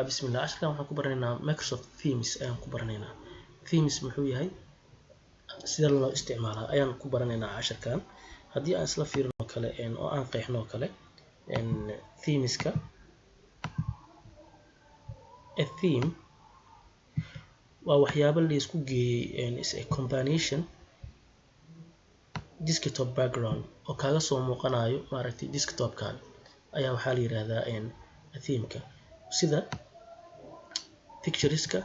Bismillah, casharkan waxaan ku baranaynaa Microsoft Themes ayaan ku baranaynaa. Themes muxuu yahay, sida loo isticmaalaa ayaan ku baranaynaa casharkan. Haddii aan isla fiirino kale oo aan qeexno kale themeska, a theme waa waxyaabo la isku geeyey, is a combination desktop background oo kaaga soo muuqanayo, maaragtay, desktopkaaga ayaa waxaa la yiraahdaa themeka, sida pictureska,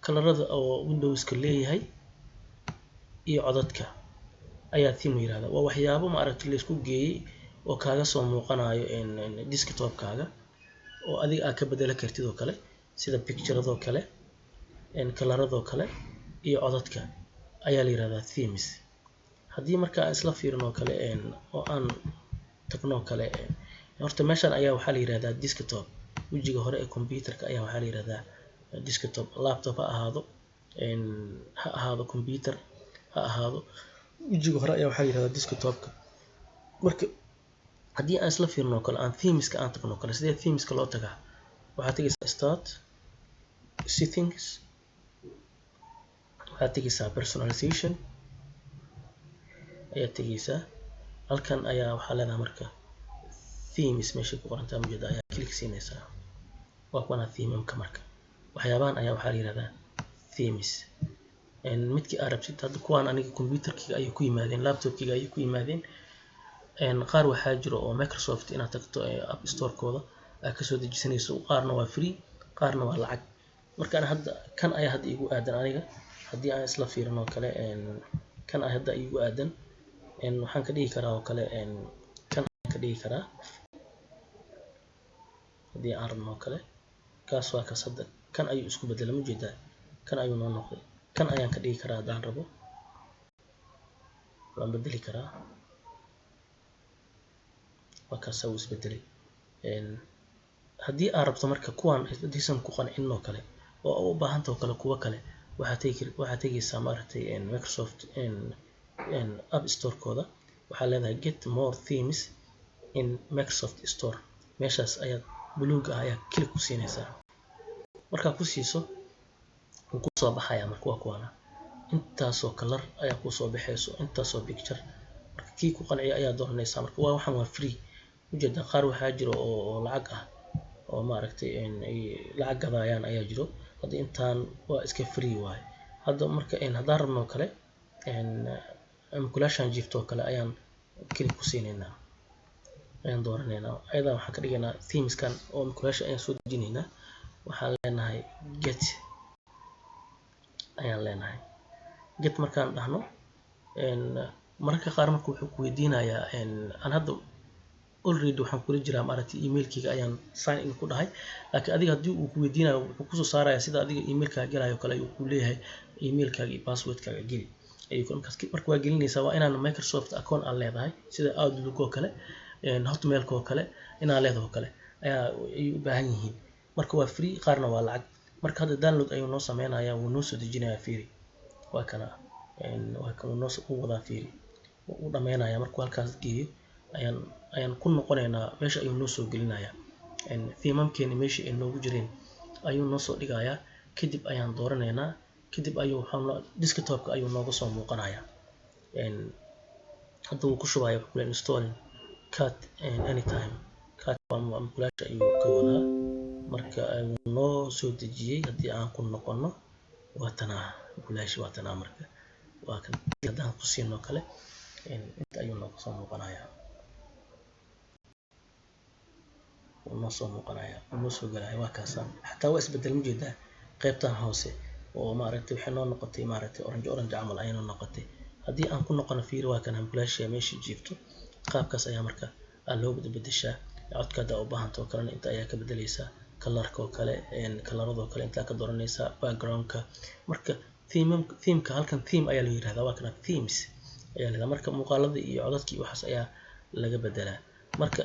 kalarada oo Windowska leeyahay iyo codadka ayaa theme la yirahdaa. Waa waxyaabo, maaragtay, la isku geeyey oo kaaga soo muuqanayo desktopkaaga oo adiga aad ka bedeli kartid oo kale, sida pictureadoo kale, kalaradoo kale iyo codadka ayaa la yirahdaa themes. Haddii marka aan isla fiirino kale oo aan tagno kale, horta meeshan ayaa waxaa la yirahdaa desktop. Wejiga hore ee computerka ayaa waxaa la yirahdaa desktop. Laptop ha ahaado, ha ahaado computer ha ahaado, wejiga hore ayaa waxaa la yirahdaa desktopka. Marka haddii aan isla fiirino kale, aan themeska aan tagno kale, sidee themeska loo tagaa? Waxaad tegaysaa Start, Settings, waxaad tegaysaa Personalization ayaad tegaysaa. Halkan ayaa waxaa leedahay marka Themes meeshay ku qorantahay ujeeda ayaa click siinaysaa. Waa kuwana themamka. Marka waxyaabahan ayaa waxaa la yirahdaa themes. Midkii aad rabtid, hadda kuwaan aniga computerkayga ayay ku yimaadeen, laptopkayga ayay ku yimaadeen. Qaar waxaa jiro oo Microsoft inaad tagto app storekooda aad kasoo dejisanayso. Qaarna waa free, qaarna waa lacag. Marka ana hadda kan ayaa hadda igu aadan aniga. Haddii aan isla fiirino kale, kan ayaa hadda igu aadan. Waxaan ka dhigi karaa oo kale, kan ka dhigi karaa haddii aan rabno oo kale. Kaas waa kaas. Hadda kan ayuu isku bedelay, ma jeedaa? Kan ayuu noo noqday. Kan ayaan ka dhigi karaa haddaan rabo, waan bedeli karaa. Waa kaasa, wuu isbedelay. Haddii aad rabto marka kuwan haddaysan ku qancinin oo kale oo u baahanta oo kale kuwo kale, waxaad tegaysaa, maaragtay, Microsoft app storekooda. Waxaad leedahay "Get more themes in Microsoft Store". Meeshaas ayaad buluuga ah ayaa click ku siinaysaa. Markaa ku siiso, wuu kusoo baxayaa. Marka waa kuwana, intaasoo color ayaa kusoo baxayso, intaasoo picture. Marka kii ku qanciya ayaa dooranaysaa. Marka waa waxaan waa free, ujeedaa. Qaar waxaa jiro oo lacag ah oo, maaragtay, ay lacag gadaayaan ayaa jiro. Hadda intaan waa iska free waaye. Hadda marka haddaan rabno oo kale, mukulaashan jiifto oo kale ayaan click ku siinaynaa, ayaan dooranaynaa. Ayadan waxaan ka dhigaynaa themeskan oo mukulaasha ayaan soo dejinaynaa. Waxaan leenahay "Get" ayaan leenahay. "Get" markaan dhahno, mararka qaar marka wuxuu ku weydiinayaa. Aan hadda already waxaan kula jiraa, maaragtay, emailkayga ayaan sign in ku dhahay. Laakiin adiga haddii uu ku weydiinayo, wuxuu kusoo saaraya sida adiga emailkaaga gelayo kale ayuu ku leeyahay: "Emailkaaga iyo passwordkaaga geli." Ayuu markaas. Marka waa gelinaysaa. Waa inaan Microsoft account aad leedahay, sida Outlook oo kale, Hotmailka oo kale inaad leedahay oo kale ayaa ay u baahan yihiin. Marka waa free, qaarna waa lacag. Marka hadda download ayuu noo sameynayaa, wuu noo soo dejinayaa. Fiiri, waa kana, waa kan, wuu noo u wadaa. Fiiri, wuu dhameynayaa. Markuu halkaas geeyo ayaan ku noqonaynaa. Meesha ayuu noo soo gelinayaa themamkeeni, meeshii ay noogu jireen ayuu noo soo dhigayaa. Kadib ayaan dooranaynaa. Kadib ayuu waxaa desktopka ayuu nooga soo muuqanayaa. Hadda wuu ku shubaya. Wuxuu ku leeyahay "Installing cat anytime". Cat waa mukulaasha ayuu ka wadaa. Marka wuu noo soo dejiyey. Haddii aan ku noqono, waa tanaa mukulaashi, waa tanaa. Marka waa kan. Haddaan ku siino kale, inta ayuu nooga soo muuqanayaa, wuu noo soo muuqanayaa, wuu noo soo gelaya. Waa kaasa. Xataa waa isbedel, ma jeedaa? Qaybtan hoose oo, maaragtay, waxay noo noqotay, maaragtay, orange, orange camal ayay noo noqotay. Haddii aan ku noqono, fiiri, waa kana mukulaasha meesha jiifto. Qaabkaas ayaa marka aa loo bedeshaa. Codka haddaa u baahanta oo kalena, inta ayaa ka bedeleysaa. Colorka oo kale, coloradoo kale intaa ka dooranaysaa, backgroundka. Marka theme, themeka halkan theme ayaa la yirahdaa. Waa kana, themes ayaa la yirahdaa. Marka muuqaalada iyo codadka iyo waxaas ayaa laga bedelaa. Marka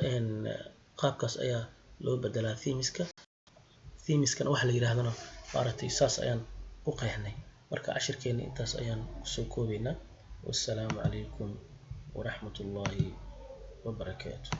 qaabkaas ayaa loo bedelaa themeska. Themeskana waxa la yirahdana, maaragtay, saas ayaan u qeexnay. Marka cashirkeena intaas ayaan kusoo koobaynaa. Wassalaamu calaykum waraxmatullaahi wabarakaatuh.